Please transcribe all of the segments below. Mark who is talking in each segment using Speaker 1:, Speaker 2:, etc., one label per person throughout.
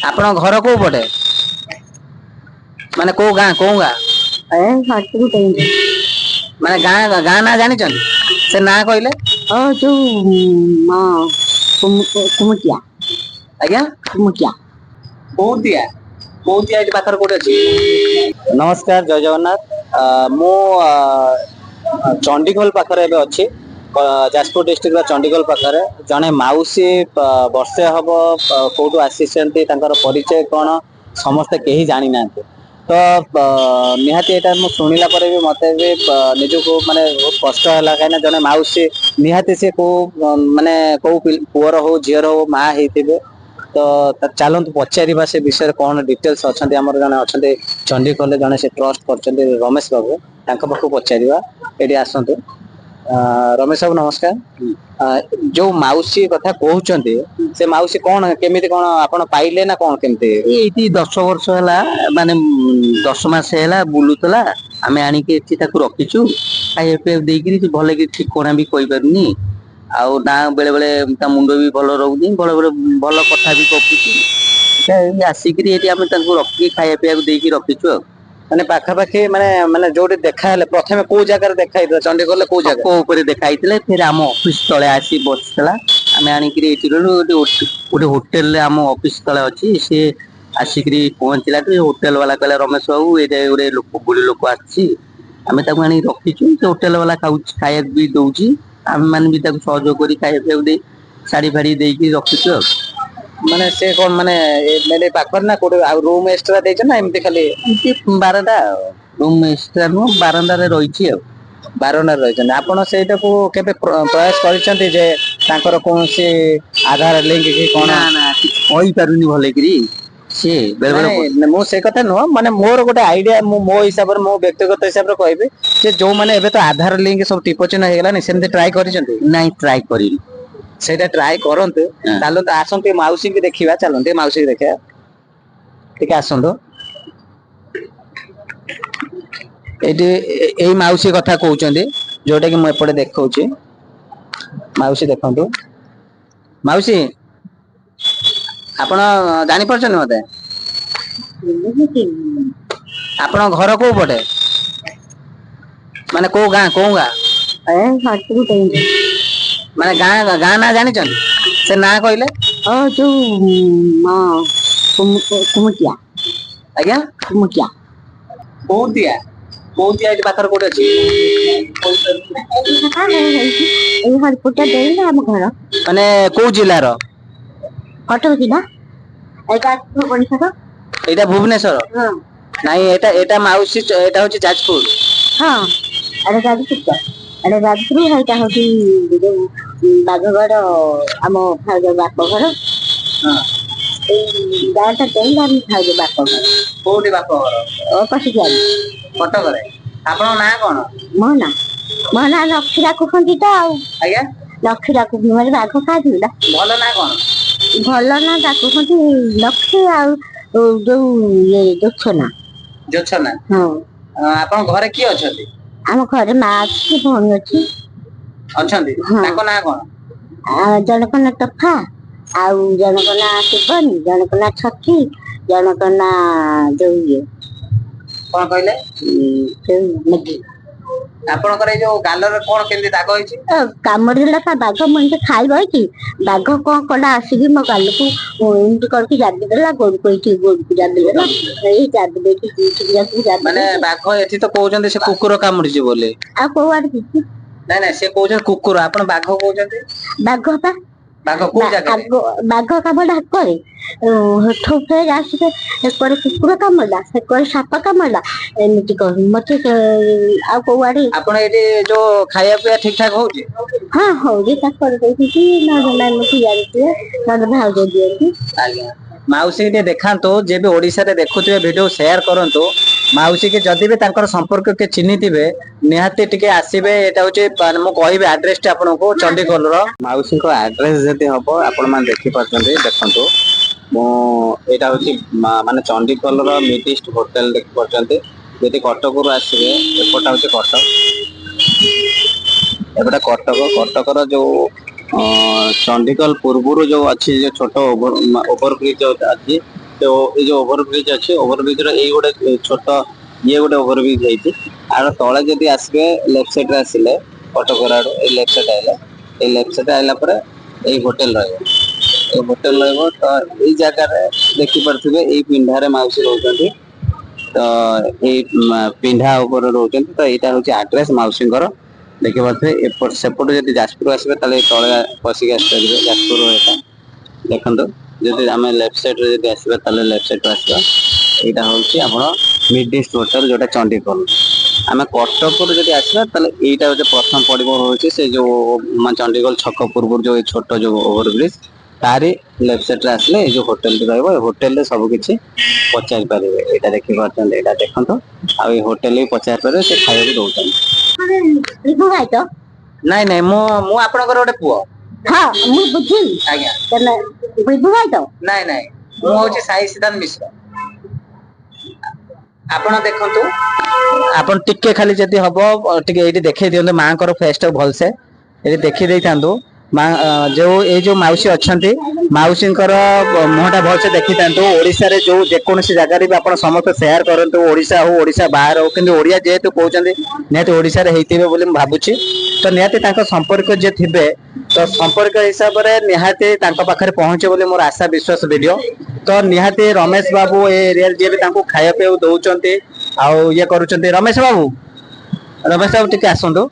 Speaker 1: ଆପଣଙ୍କ ଘର କୋଉ ପଟେ? ମାନେ କୋଉ ଗାଁ? କୋଉ ଗାଁ?
Speaker 2: ଏ ହରପୁର ଟେଙ୍ଗି।
Speaker 1: ମାନେ ଗାଁ, ଗାଁ ନାଁ ଜାଣିଛନ୍ତି? ସେ ନାଁ କହିଲେ।
Speaker 2: ଓ ଯୋଉ କୁମୁଟିଆ।
Speaker 1: ଆଜ୍ଞା,
Speaker 2: କୁମୁଟିଆ।
Speaker 1: କୋଉଟିଆ? କୋଉଟିଆ ଏଇଠି ପାଖରେ କୋଉଠି ଅଛି? ନମସ୍କାର, ଜୟ ଜଗନ୍ନାଥ। ମୁଁ ଚଣ୍ଡିଖୋଲ ପାଖରେ ଏବେ ଅଛି, ଯାଜପୁର ଡିଷ୍ଟ୍ରିକ୍ଟର ଚଣ୍ଡିଖୋଲ ପାଖରେ। ଜଣେ ମାଉସୀ ବର୍ଷେ ହବ କୋଉଠୁ ଆସିଛନ୍ତି, ତାଙ୍କର ପରିଚୟ କଣ ସମସ୍ତେ କେହି ଜାଣିନାହାନ୍ତି। ତ ନିହାତି ଏଇଟା ମୁଁ ଶୁଣିଲା ପରେ ବି ମତେ ବି ନିଜକୁ ମାନେ ବହୁତ କଷ୍ଟ ହେଲା, କାହିଁକିନା ଜଣେ ମାଉସୀ ନିହାତି ସେ କୋଉ ମାନେ କୋଉ ପୁଅର ହଉ ଝିଅର ହଉ ମା ହେଇଥିବେ। ତ ଚାଲନ୍ତୁ ପଚାରିବା ସେ ବିଷୟରେ କଣ ଡିଟେଲ୍ସ ଅଛନ୍ତି। ଆମର ଜଣେ ଅଛନ୍ତି ଚଣ୍ଡିଖୋଲରେ, ଜଣେ ସେ ଟ୍ରଷ୍ଟ କରିଛନ୍ତି, ରମେଶ ବାବୁ, ତାଙ୍କ ପାଖକୁ ପଚାରିବା। ଏଠି ଆସନ୍ତୁ। ରମେଶ ବାବୁ ନମସ୍କାର। ଯୋଉ ମାଉସୀ କଥା କହୁଛନ୍ତି, ସେ ମାଉସୀ କଣ କେମିତି କଣ ଆପଣ ପାଇଲେ ନା କଣ କେମିତି?
Speaker 3: ଏଇଠି 10 ବର୍ଷ ହେଲା, ମାନେ 10 ମାସ ହେଲା ବୁଲୁଥିଲା। ଆମେ ଆଣିକି ଏଠି ତାକୁ ରଖିଛୁ, ଖାଇବା ପିଇବା ଦେଇକିରି। ସେ ଭଲ କି ଠିକଣା ବି କହିପାରୁନି, ଆଉ ନା ବେଳେ ବେଳେ ତା ମୁଣ୍ଡ ବି ଭଲ ରହୁନି, ବେଳେ ବେଳେ ଭଲ କଥା ବି ଗପୁଛି। ଆସିକିରି ଏଠି ଆମେ ତାଙ୍କୁ ରଖିକି ଖାଇବା ପିଇବାକୁ ଦେଇକି ରଖିଛୁ। ଆଉ
Speaker 1: ମାନେ ପାଖାପାଖି ମାନେ ମାନେ ଯୋଉଠି ଦେଖା ହେଲେ ପ୍ରଥମେ କୋଉ ଜାଗାରେ ଦେଖା ହେଇଥିଲା? ଚଣ୍ଡିଖୋଲରେ କୋଉ ଜାଗା?
Speaker 3: ଛକ ଉପରେ ଦେଖା ହେଇଥିଲେ, ଫେର ଆମ ଅଫିସ ତଳେ ଆସି ବସିଥିଲା। ଆମେ ଆଣିକିରି ଏଇଠି ରହିଲୁ। ଗୋଟେ ହୋଟେଲରେ ଆମ ଅଫିସ ତଳେ ଅଛି, ସିଏ ଆସିକିରି ପହଞ୍ଚିଲାଠୁ ହୋଟେଲ ବାଲା କହିଲା, ରମେଶ ବାବୁ, ଏଇଟା ଗୋଟେ ଲୋକ, ବୁଢୀ ଲୋକ ଆସିଛି। ଆମେ ତାକୁ ଆଣିକି ରଖିଛୁ। ସେ ହୋଟେଲ ବାଲା ଖାଉଛି, ଖାଇବାକୁ ବି ଦଉଛି। ଆମେ ମାନେ ବି ତାକୁ ସହଯୋଗ କରି ଖାଇବା ପିଇବାକୁ ଦେଇ ଶାଢୀ ଫାଢୀ ଦେଇକି ରଖିଛୁ। ଆଉ
Speaker 1: ମାନେ ସେ କଣ ମାନେ ମାନେ ପାଖରେ ନା କୋଉଠି ଆଉ ରୁମ ଏକ୍ସଟ୍ରା ଦେଇଛ ନା ଏମିତି ଖାଲି?
Speaker 3: ଏମିତି ବାରଣ୍ଡା, ଆଉ ରୁମ ଏକ୍ସଟ୍ରା ନୁହଁ, ବାରଣ୍ଡାରେ ରହିଛି। ଆଉ
Speaker 1: ବାରଣ୍ଡାରେ ରହିଛନ୍ତି। ଆପଣ ସେଇଟାକୁ କେବେ ପ୍ରୟାସ କରିଛନ୍ତି ଯେ ତାଙ୍କର କୌଣସି ଆଧାର ଲିଙ୍କ କି କଣ?
Speaker 3: ନା ନା, କିଛି କହିପାରୁନି ଭଲକିରି ସିଏ ବେଳେ ବେଳେ।
Speaker 1: ନାଇଁ, ମୁଁ ସେ କଥା ନୁହଁ, ମାନେ ମୋର ଗୋଟେ ଆଇଡିଆ, ମୁଁ ମୋ ହିସାବରେ, ମୋ ବ୍ୟକ୍ତିଗତ ହିସାବରେ କହିବି ଯେ ଯୋଉମାନେ ଏବେ ତ ଆଧାର ଲିଙ୍କ ସବୁ ଟିପ ଚିହ୍ନ ହେଇଗଲାଣି, ସେମିତି ଟ୍ରାଏ କରିଛନ୍ତି?
Speaker 3: ନାଇଁ, ଟ୍ରାଏ କରିନି।
Speaker 1: ସେଇଟା ଟ୍ରାଏ କରନ୍ତୁ। ଚାଲନ୍ତୁ, ଆସନ୍ତୁ ମାଉସୀକି ଦେଖିବା। ଚାଲନ୍ତୁ ମାଉସୀକି ଦେଖିବା, ଟିକେ ଆସନ୍ତୁ ଏଇଠି। ଏଇ ମାଉସୀ କଥା କହୁଛନ୍ତି, ଯୋଉଟା କି ମୁଁ ଏପଟେ ଦେଖଉଛି। ମାଉସୀ ଦେଖନ୍ତୁ। ମାଉସୀ, ଆପଣ ଜାଣିପାରୁଛନ୍ତି ମତେ? ଆପଣଙ୍କ ଘର କୋଉ ପଟେ? ମାନେ କୋଉ ଗାଁ? କୋଉ ଗାଁ?
Speaker 2: ଏ ହରପୁର ଟେଙ୍ଗି।
Speaker 1: ମାନେ ଗାଁ, ଗାଁ ନାଁ ଜାଣିଛନ୍ତି? ସେ ନାଁ କହିଲେ।
Speaker 2: ଓ ଯୋଉ କୁମୁଟିଆ।
Speaker 1: ଆଜ୍ଞା,
Speaker 2: କୁମୁଟିଆ।
Speaker 1: କୋଉଟିଆ? କୋଉଟିଆ ଏଇଠି ପାଖରେ କୋଉଠି ଅଛି?
Speaker 2: ଏଇ ହରପୁରଟା ଦେଇ ଆମ ଘର।
Speaker 1: ମାନେ କୋଉ ଜିଲ୍ଲାର?
Speaker 2: କଟକ ଜିଲ୍ଲା। ଏଇଟା ଭୁବନେଶ୍ୱର।
Speaker 1: ଏଇଟା ଭୁବନେଶ୍ୱର?
Speaker 2: ହଁ।
Speaker 1: ନାଇଁ, ଏଇଟା ଏଇଟା ମାଉସୀ, ଏଇଟା ହଉଛି ଯାଜପୁର।
Speaker 2: ହଁ, ଏଇଟା ଯାଜପୁର ତ, ଏଇଟା ଯାଜପୁର। ଏଇଟା ହଉଛି ଯୋଉ ବାଘଗଡ଼, ଆମ ଭାଉଜ ବାପ ଘର। ଏଇ ଗାଁଟା ଦେଇ ଆମ ଭାଉଜ ବାପ ଘର।
Speaker 1: କୋଉଠି ବାପ ଘର?
Speaker 2: ଓ କସିକିଆରେ।
Speaker 1: କଟକରେ। ଆପଣଙ୍କ ନାଁ କଣ?
Speaker 2: ମୋ ନାଁ, ମୋ ନାଁ ଲକ୍ଷ୍ମୀ ଡାକୁଛନ୍ତି ତ ଆଉ।
Speaker 1: ଆଜ୍ଞା?
Speaker 2: ଲକ୍ଷ୍ମୀ ଡାକୁଛନ୍ତି, ମାନେ ବାଘ ଖାଉଥିଲା।
Speaker 1: ଭଲ ନାଁ କଣ?
Speaker 2: ଭଲ ନାଁ ଡାକୁଛନ୍ତି ଲକ୍ଷ୍ମୀ, ଆଉ ଯୋଉ ଇଏ ଜୋଛନା।
Speaker 1: ଜୋଛନା?
Speaker 2: ହଁ।
Speaker 1: ଆପଣଙ୍କ ଘରେ କିଏ ଅଛନ୍ତି?
Speaker 2: ଆମ ଘରେ ମା ଅଛି, ଭଉଣୀ ଅଛି।
Speaker 1: ଅଛନ୍ତି?
Speaker 2: ହଁ।
Speaker 1: ତାଙ୍କ ନାଁ କଣ?
Speaker 2: ଜଣଙ୍କ ନାଁ ତଫା, ଆଉ ଜଣଙ୍କ ନାଁ ଶିବନୀ, ଜଣଙ୍କ ନାଁ ଛକି, ଜଣଙ୍କ ନାଁ ଯୋଉ ଇଏ।
Speaker 1: କଣ କହିଲେ?
Speaker 2: ଯୋଉ ମେଘି।
Speaker 1: ଆପଣଙ୍କର ଏଇ ଯୋଉ ଗାଲରେ କଣ କେମିତି ଦାଗ ହେଇଛି?
Speaker 2: କାମୁଡ଼ିଲା ତା ବାଘ। ମୁଁ ଏମିତି ଖାଇ ବଇଛି, ବାଘ କଣ କଲା, ଆସିକି ମୋ ଗାଲକୁ ଏମିତି କରିକି ଜାବି ଦେଲା। ଗୋଡକୁ ଏଇଠି ଗୋଡକୁ ଜାବି ଦେଲା, ଏଇ ଜାବି ଦେଇକି ଯାକୁ ଜାବି।
Speaker 1: ମାନେ ବାଘ ଏଠି ତ କହୁଛନ୍ତି ସେ କୁକୁର କାମୁଡିଛି ବୋଲି।
Speaker 2: ଆଉ କୋଉ ଆଡେ କିଛି
Speaker 1: ନାଇଁ ନାଇଁ, ସେ କହୁଛନ୍ତି କୁକୁର, ଆପଣ ବାଘ କହୁଛନ୍ତି।
Speaker 2: ବାଘ ପା।
Speaker 1: ବାଘ କୋଉ ଜାଗାରେ?
Speaker 2: ବାଘ କାମୁଡା କରେ, ହେଠୁ ଫେର ଆସିକି ଏକରେ କୁକୁର କାମୁଡ଼ିଲା, ସେକରେ ସାପ କାମୁଡ଼ିଲା, ଏମିତି କରୁ ମତେ। ଆଉ କୋଉ ଆଡେ।
Speaker 1: ଆପଣ ଏଇଠି ଯୋଉ ଖାଇବା ପିଇବା ଠିକ ଠାକ ହଉଛି?
Speaker 2: ହଁ, ହଉଛି। ତାଙ୍କର ଦେଇଛନ୍ତି, ନହେଲେ ନାଇଁ ମୁଁ ତିଆରି ଦିଏ, ନହେଲେ ଭାଉଜ ଦିଅନ୍ତି।
Speaker 1: ଆଜ୍ଞା, ମାଉସୀ ଟିକେ ଦେଖାନ୍ତୁ। ଯିଏ ବି ଓଡିଶାରେ ଦେଖୁଥିବେ, ଭିଡିଓ ସେୟାର କରନ୍ତୁ। ମାଉସୀ କି ଯଦି ବି ତାଙ୍କର ସମ୍ପର୍କ କିଏ ଚିହ୍ନିଥିବେ, ନିହାତି ଟିକେ ଆସିବେ। ଏଇଟା ହଉଛି, ମାନେ ମୁଁ କହିବି ଆଡ୍ରେସ ଟା ଆପଣଙ୍କୁ, ଚଣ୍ଡିଖୋଲର। ମାଉସୀଙ୍କ ଆଡ୍ରେସ ଯଦି ହବ ଆପଣ ମାନେ ଦେଖିପାରୁଛନ୍ତି, ଦେଖନ୍ତୁ। ମୁଁ ଏଇଟା ହଉଛି ମାନେ ଚଣ୍ଡିଖୋଲର ମିଡିଷ୍ଟ ହୋଟେଲ ଦେଖିପାରୁଛନ୍ତି। ଯଦି କଟକରୁ ଆସିବେ, ଏପଟା ହଉଛି କଟକ, ଏପଟା କଟକ। କଟକର ଯୋଉ ଚଣ୍ଡିଖୋଲ ପୂର୍ବରୁ ଯୋଉ ଅଛି, ଯୋଉ ଛୋଟ ଓଭର ବ୍ରିଜ ଅଛି, ତ ଏଇ ଯୋଉ ଓଭର ବ୍ରିଜ ଅଛି, ଓଭର ବ୍ରିଜ ର ଏଇ ଗୋଟେ ଛୋଟ ଇଏ ଗୋଟେ ଓଭର ବ୍ରିଜ ହେଇଛି। ଆର ତଳେ ଯଦି ଆସିବେ, ଲେଫ୍ଟ ସାଇଡ୍ ରେ ଆସିଲେ, କଟକ ଆଡୁ ଏଇ ଲେଫ୍ଟ ସାଇଡ୍ ଆଇଲେ, ଏଇ ଲେଫ୍ଟ ସାଇଡ୍ ଆଇଲା ପରେ ଏଇ ହୋଟେଲ ରହିବ, ଏଇ ହୋଟେଲ ରହିବ। ତ ଏଇ ଜାଗାରେ ଦେଖିପାରୁଥିବେ, ଏଇ ପିଣ୍ଢାରେ ମାଉସୀ ରହୁଛନ୍ତି। ତ ଏଇ ପିଣ୍ଢା ଉପରେ ରହୁଛନ୍ତି। ତ ଏଇଟା ହଉଛି ଆଡ୍ରେସ ମାଉସୀଙ୍କର, ଦେଖିପାରୁଥିବେ। ଏପଟ ସେପଟୁ ଯଦି ଯାଜପୁର ଆସିବେ, ତାହେଲେ ଏଇ ତଳେ ପଶିକି ଆସିପାରିବେ। ଯାଜପୁର ଏଇଟା ଦେଖନ୍ତୁ। ଯଦି ଆମେ ଲେଫ୍ଟ ସାଇଡ୍ ରେ ଯଦି ଆସିବା, ତାହେଲେ ଲେଫ୍ଟ ସାଇଡ୍ ରୁ ଆସିବା। ଏଇଟା ହଉଛି ଆପଣ ମିଡ୍ ଇଷ୍ଟ ହୋଟେଲ, ଯୋଉଟା ଚଣ୍ଡିଖୋଲ। ଆମେ କଟକରୁ ଯଦି ଆସିବା, ତାହେଲେ ଏଇଟା ହଉଛି ପ୍ରଥମ ପଡିବ, ହଉଛି ସେ ଯୋଉ ମାନେ ଚଣ୍ଡିଖୋଲ ଛକ ପୂର୍ବରୁ ଯୋଉ ଏଇ ଛୋଟ ଯୋଉ ଓଭର ବ୍ରିଜ, ତାରି ଲେଫ୍ଟ ସାଇଡ୍ ରେ ଆସିଲେ ଏଇ ଯୋଉ ହୋଟେଲଟି ରହିବ। ଏ ହୋଟେଲରେ ସବୁ କିଛି ପଚାରି ପାରିବେ। ଏଇଟା ଦେଖିପାରୁଛନ୍ତି, ଏଇଟା ଦେଖନ୍ତୁ। ଆଉ ଏଇ ହୋଟେଲ ବି ପଚାରି ପାରିବେ, ସେ ଖାଇବାକୁ ଦଉଛନ୍ତି।
Speaker 2: ବିଭୁ ଭାଇ ତ?
Speaker 1: ନାଇଁ ନାଇଁ, ମୁଁ ଆପଣଙ୍କର ଗୋଟେ ପୁଅ।
Speaker 2: ହଁ, ମୁଁ ବୁଝିଲି।
Speaker 1: ଆଜ୍ଞା।
Speaker 2: ତମେ ବିଭୁ ଭାଇ ତ?
Speaker 1: ନାଇଁ ନାଇଁ, ମୁଁ ହଉଛି ସାଇ ସିଦ୍ଧାନ୍ତ ମିଶ୍ର। ଆପଣ ଦେଖନ୍ତୁ, ଆପଣ ଟିକେ ଖାଲି ଯଦି ହବ ଟିକେ ଏଇଠି ଦେଖେଇ ଦିଅନ୍ତୁ ମାଙ୍କର ଫେସ୍ ଟାକୁ ଭଲସେ ଏଇଠି ଦେଖେଇ ଦେଇଥାନ୍ତୁ। ମା ଯୋଉ ଏଇ ଯୋଉ ମାଉସୀ ଅଛନ୍ତି, ମାଉସୀଙ୍କର ମୁହଁଟା ଭଲସେ ଦେଖିଥାନ୍ତୁ। ଓଡିଶାରେ ଯୋଉ ଯେକୌଣସି ଜାଗାରେ ବି ଆପଣ ସମସ୍ତେ ସେୟାର କରନ୍ତୁ, ଓଡିଶା ହଉ, ଓଡିଶା ବାହାର ହଉ, କିନ୍ତୁ ଓଡିଆ ଯେହେତୁ କହୁଛନ୍ତି, ନିହାତି ଓଡିଶାରେ ହେଇଥିବେ ବୋଲି ମୁଁ ଭାବୁଛି। ତ ନିହାତି ତାଙ୍କ ସମ୍ପର୍କ ଯିଏ ଥିବେ, ତ ସମ୍ପର୍କ ହିସାବରେ ନିହାତି ତାଙ୍କ ପାଖରେ ପହଞ୍ଚିବ ବୋଲି ମୋର ଆଶା ବିଶ୍ୱାସ ଭିଡିଓ। ତ ନିହାତି ରମେଶ ବାବୁ ଏ ଏରିଆରେ ଯିଏ ବି ତାଙ୍କୁ ଖାଇବା ପିଇବାକୁ ଦଉଛନ୍ତି ଆଉ ଇଏ କରୁଛନ୍ତି, ରମେଶ ବାବୁ, ରମେଶ ବାବୁ ଟିକେ ଆସନ୍ତୁ।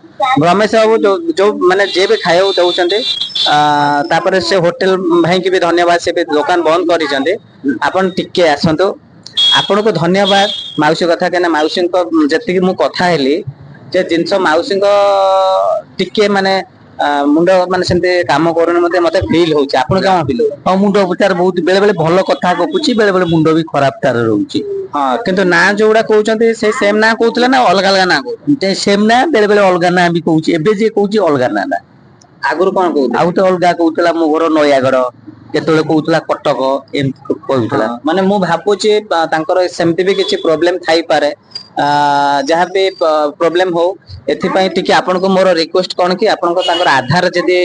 Speaker 1: ରମେଶ ବାବୁ, ଯୋଉ ଯୋଉ ମାନେ ଯିଏ ବି ଖାଇବାକୁ ଦଉଛନ୍ତି, ତାପରେ ସେ ହୋଟେଲ ଭାଇକି ବି ଧନ୍ୟବାଦ, ସେ ବି ଦୋକାନ ବନ୍ଦ କରିଛନ୍ତି। ଆପଣ ଟିକେ ଆସନ୍ତୁ। ଆପଣଙ୍କୁ ଧନ୍ୟବାଦ ମାଉସୀ କଥା, କାହିଁକିନା ମାଉସୀଙ୍କ ଯେତିକି ମୁଁ କଥା ହେଲି ଯେ ଜିନିଷ, ମାଉସୀଙ୍କ ଟିକେ ମାନେ ମୁଣ୍ଡ ମାନେ ସେମିତି କାମ କରୁନି, ମତେ ଫିଲ୍ ହଉଛି। ଆପଣ କଣ ଫିଲ୍ ହଉଛି?
Speaker 3: ହଁ, ମୁଣ୍ଡ ତାର ବହୁତ ବେଳେ ବେଳେ ଭଲ କଥା ଗପୁଛି, ବେଳେ ବେଳେ ମୁଣ୍ଡ ବି ଖରାପ ତାର ରହୁଛି।
Speaker 1: ହଁ, କିନ୍ତୁ ନାଁ ଯୋଉଗୁଡା କହୁଛନ୍ତି, ସେଇ ସେମ୍ ନାଁ କହୁଥିଲେ ନା ଅଲଗା ଅଲଗା ନାଁ କହୁଥିଲେ?
Speaker 3: ସେମ୍ ନାଁ, ବେଳେ ବେଳେ ଅଲଗା ନାଁ ବି କହୁଛି। ଏବେ ଯିଏ କହୁଛି ଅଲଗା ନାଁ ନା।
Speaker 1: ଆଗରୁ କଣ କହୁଥିଲେ?
Speaker 3: ଆଉ ତ ଅଲଗା କହୁଥିଲା, ମୋ ଘର ନୟାଗଡ, କେତେବେଳେ କହୁଥିଲା କଟକ, ଏମିତି କହୁଥିଲା।
Speaker 1: ହଁ, ମାନେ ମୁଁ ଭାବୁଛି ତାଙ୍କର ସେମିତି ବି କିଛି ପ୍ରୋବ୍ଲେମ ଥାଇପାରେ। ଯାହା ବି ପ୍ରୋବ୍ଲେମ ହଉ, ଏଥିପାଇଁ ଟିକେ ଆପଣଙ୍କୁ ମୋର ରିକ୍ୱେଷ୍ଟ କଣ କି ଆପଣଙ୍କ ତାଙ୍କର ଆଧାର ଯଦି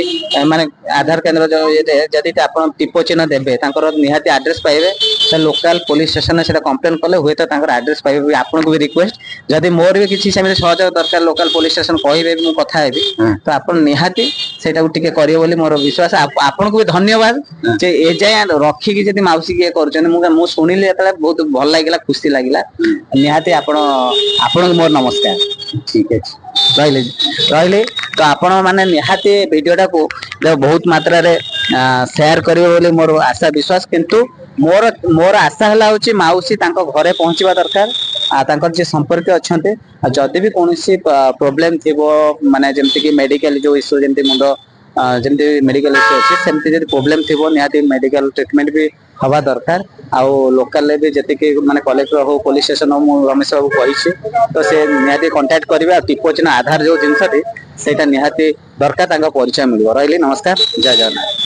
Speaker 1: ମାନେ ଆଧାର କେନ୍ଦ୍ର ଯୋଉ ଇଏରେ ଯଦି ଆପଣ ଟିପ ଚିହ୍ନ ଦେବେ, ତାଙ୍କର ନିହାତି ଆଡ୍ରେସ ପାଇବେ। ସେ ଲୋକାଲ ପୋଲିସ ଷ୍ଟେସନରେ ସେଟା କମ୍ପ୍ଲେନ କଲେ ହୁଏତ ତାଙ୍କର ଆଡ୍ରେସ ପାଇବେ ବି। ଆପଣଙ୍କୁ ବି ରିକ୍ୱେଷ୍ଟ, ଯଦି ମୋର ବି କିଛି ସେମିତି ସହଯୋଗ ଦରକାର, ଲୋକାଲ ପୋଲିସ ଷ୍ଟେସନ କହିବେ ବି, ମୁଁ କଥା ହେବି। ତ ଆପଣ ନିହାତି ସେଇଟାକୁ ଟିକେ କରିବେ ବୋଲି ମୋର ବିଶ୍ୱାସ। ଆପଣଙ୍କୁ ବି ଧନ୍ୟବାଦ ଯେ ଏ ଯାଏଁ ରଖିକି ଯଦି ମାଉସୀ କିଏ କରୁଛନ୍ତି। ମୁଁ ଶୁଣିଲି ଯେତେବେଳେ ବହୁତ ଭଲ ଲାଗିଲା, ଖୁସି ଲାଗିଲା। ନିହାତି ଆପଣଙ୍କୁ ମୋର ନମସ୍କାର।
Speaker 3: ଠିକ ଅଛି।
Speaker 1: ରହିଲି, ରହିଲି। ତ ଆପଣ ମାନେ ନିହାତି ଭିଡିଓଟାକୁ ବହୁତ ମାତ୍ରାରେ ସେୟାର କରିବେ ବୋଲି ମୋର ଆଶା ବିଶ୍ୱାସ। କିନ୍ତୁ ମୋର ଆଶା ହେଲା ହଉଛି ମାଉସୀ ତାଙ୍କ ଘରେ ପହଞ୍ଚିବା ଦରକାର, ଆଉ ତାଙ୍କର ଯିଏ ସମ୍ପର୍କୀୟ ଅଛନ୍ତି। ଆଉ ଯଦି ବି କୌଣସି ପ୍ରୋବ୍ଲେମ ଥିବ, ମାନେ ଯେମିତି କି ମେଡିକାଲ ଯୋଉ ଇସ୍ୟୁ, ଯେମିତି ମୁଣ୍ଡ ଯେମିତି ମେଡିକାଲ ଇସ୍ୟୁ ଅଛି, ସେମିତି ଯଦି ପ୍ରୋବ୍ଲେମ ଥିବ, ନିହାତି ମେଡିକାଲ ଟ୍ରିଟମେଣ୍ଟ ବି ହବା ଦରକାର। ଆଉ ଲୋକାଲରେ ବି ଯେତିକି ମାନେ କଲେକ୍ଟର ହଉ, ପୋଲିସ ଷ୍ଟେସନ ହଉ, ମୁଁ ରମେଶ ବାବୁ କହିଛି, ତ ସେ ନିହାତି କଣ୍ଟାକ୍ଟ କରିବେ। ଆଉ ଟିପ ଚିହ୍ନ ଆଧାର ଯୋଉ ଜିନିଷଟି, ସେଇଟା ନିହାତି ଦରକାର, ତାଙ୍କ ପରିଚୟ ମିଳିବ। ରହିଲି, ନମସ୍କାର, ଜୟ ଜଗନ୍ନାଥ।